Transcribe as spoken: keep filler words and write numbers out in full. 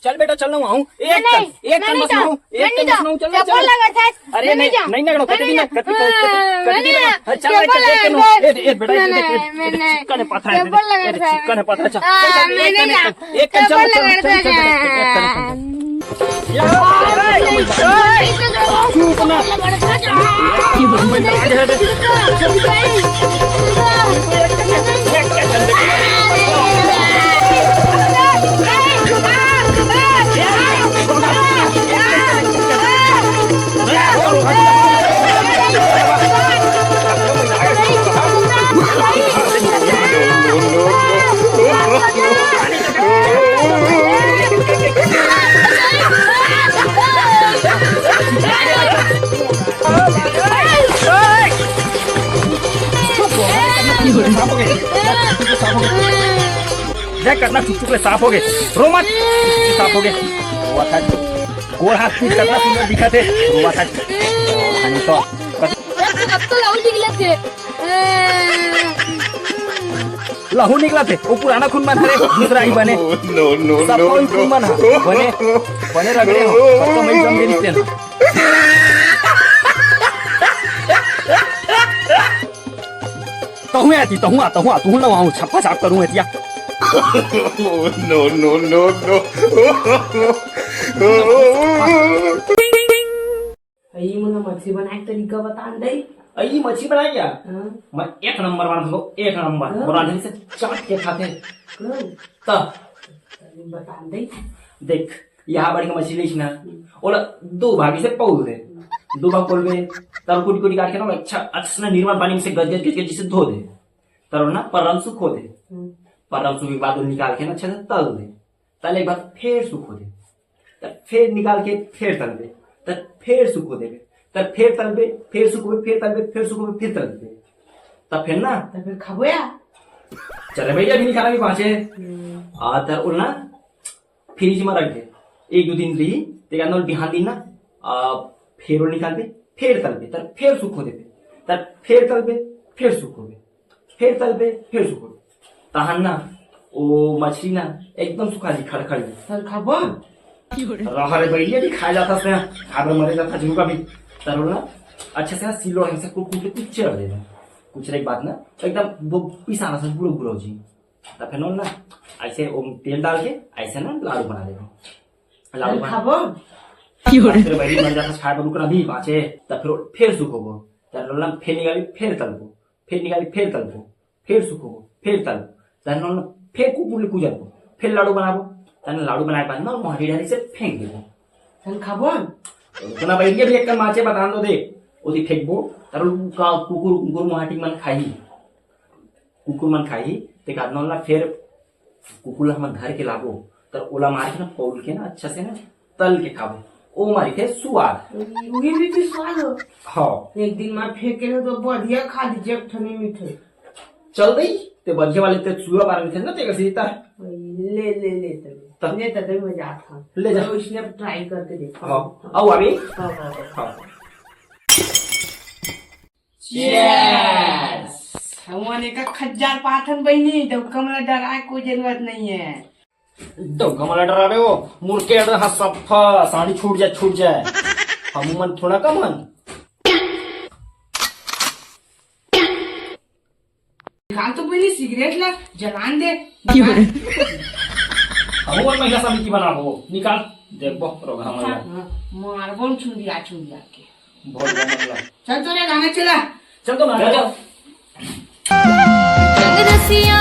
चल बेटा, चल ना आऊं। एक नहीं, कन, एक मैं कन नहीं बस जाऊं, ना आऊं, एक मैं नहीं कन बस जाऊं। ना आऊं, चल ना, चल चल। अरे मैं नहीं नहीं, जाऊं। नहीं ना, मैं कति नहीं दिन, जाऊं। कति, कति, हाँ, कति मैं दिन। नहीं जाऊं। हाँ, चल मैं ना, चल, चल, चल। ए, ए, बेटा, नहीं, ए, देख, नहीं, देख, नहीं। चिकन है, पत्थर है, चप्पल लगा ए, देख, चिकन है, पत्थर है, चल। हाँ, चल, चल, मैं एक नहीं कन, जाऊं। एक कन, चल, चप्पल चल, लगा चल, चल, चल, चल, चल। यार, चुप ना। देख, कतना चुक चुक ले साफ हो गे। रो मत, साफ हो गे। रोवत हे। गोड़ हाथ पीट कतना सुंदर दिखत हे। रोवत हे। खानी तो। अब तो लहू निकलत हे। लहू निकलत हे, वो पुराना खून मन हरे, दूसरा ही बने। No, no, सब no, कोई खून मन हा। बने, बने रगड़े हो, सब तो मैं जम गे रिश्ते ना। तहूँ आती, तहूँ आ, तहूँ आ, तहूँ ना वहाँ छप्पा छाप करूँ एतिया। No, no, no, no। अई, मोला मछली बनाए के तरीका बता न दई। अई, मछली बनाए क्या? हाँ। मैं एक नंबर बना सकूँ, एक नंबर। हाँ। और आदमी से चाट के खाते हैं। हाँ। तब। बता न दई। देख, यहाँ बड़ी मछली लेस ना, ओला दो भाग से पोल दे। दो भाग पोलबे, तब कुटी कुटी काट के ना, अच्छा, अच्छा ना निरमा पानी में से गज गज गज गज जिसे धो दे। तब ना परम सुखो दे। हम्म। परम सुखो के बाद वो निकाल के ना अच्छा से तल दे। तले के बाद फेर सुखो दे। तब फेर निकाल के फेर तलबे। तब फेर सुखो देबे। तब फेर तलबे, फेर सुखोबे, फेर तलबे, फेर सुखोबे, फेर तलबे। तब फेर ना। तब फेर खाबो या? चले भैया, अभी निकाला भी पाँचे। हम्म। आ, तब ओला ना फ्रिज में रख दे, एक दो दिन रही, तेकर बाद बिहान दिन ना, आ, फेर ओला निकालबे, फेर तलबे, तब फेर सुखो देबे, तब फेर तलबे, फेर सुखोबे, फेर तलबे, फेर सुखोबे। तहन ना, ओ मछली ना, एकदम सुखा जी, खड़खड़ जी। तब खाबो? रहा रे बइरी, अभी खाए जाता से, खाए बर मरे जाता जिनका भी। तब ओला ना, अच्छा से ना, सिलो ढंग से कुट कुट के कुचर देबे। कुचरे के बाद ना, एकदम वो पिसाना से गुरो गुरो जी। तब फेर ना, ऐसे ओम तेल डाल के, ऐसे ना लाडू बना देबे। लाडू बना खाबो? तेरे बहिनी मर जाता, खाए बर रुक रहा भी बाँचे, तब फेर, फेर सुखोबो। तब ओला फेर निकाली, फेर तलबो। फेर निकाली, फेर तलबो। फेर सुखोबो, फेर तलबो। तब ओला फेर कुकुर ले कुचरबो। फेर लाडू बनाबो। तब लाडू बनाए के बाद ना, मोहाटी डाली से फेंक देबो। तब खाबो? ओतना बइरी भी एक कन बाँचे बता दो दे। ओती फेंकबो, तब का कुकुर, कुकुर मोहाटी मन खाही। कुकुर मन खाही, तेकर बाद ना ओला फेर कुकुर ला हमन धर के लाबो, त ओला मार के ना, पौल के ना, अच्छा से ना, तल के खाबो। ओ मारी थे सुवाद। उही भी तो स्वाद हो। हाँ। एक दिन मार फेंक के ना, तो बढ़िया खा लीजिए, एक ठनी मीठे। चल दई, ते बढ़िया वाले ते चूरा मार थे ना, ते कैसे जीता है? ले, ले, ले, तबे। तब? ले, तबे मजा आता। ले जा। तो इसने try करके देखो। हाँ। आओ अभी। हाँ, हाँ, हाँ। हाँ। Cheers! हमन एका खज्जार पाथन बहिनी, डउका मन ला डराए कोई जरूरत नहीं है। डउका मन ला डरावे हो, मुर्के अड़ रहा सफ्फा, साड़ी छूट जाए, छूट जाए। हमू मन थोड़ा कम हन। निकाल तो बहिनी सिगरेट ला, जलान दे। हमू मन महिला समिति बनाबो, निकाल, देखबो, रोगहा मन ला। हाँ, मारबो चुंदिया, चुंदिया के। भोर गमन ला। चल तो रे, गाना चला। चल तो ना, चल। चल। रसिया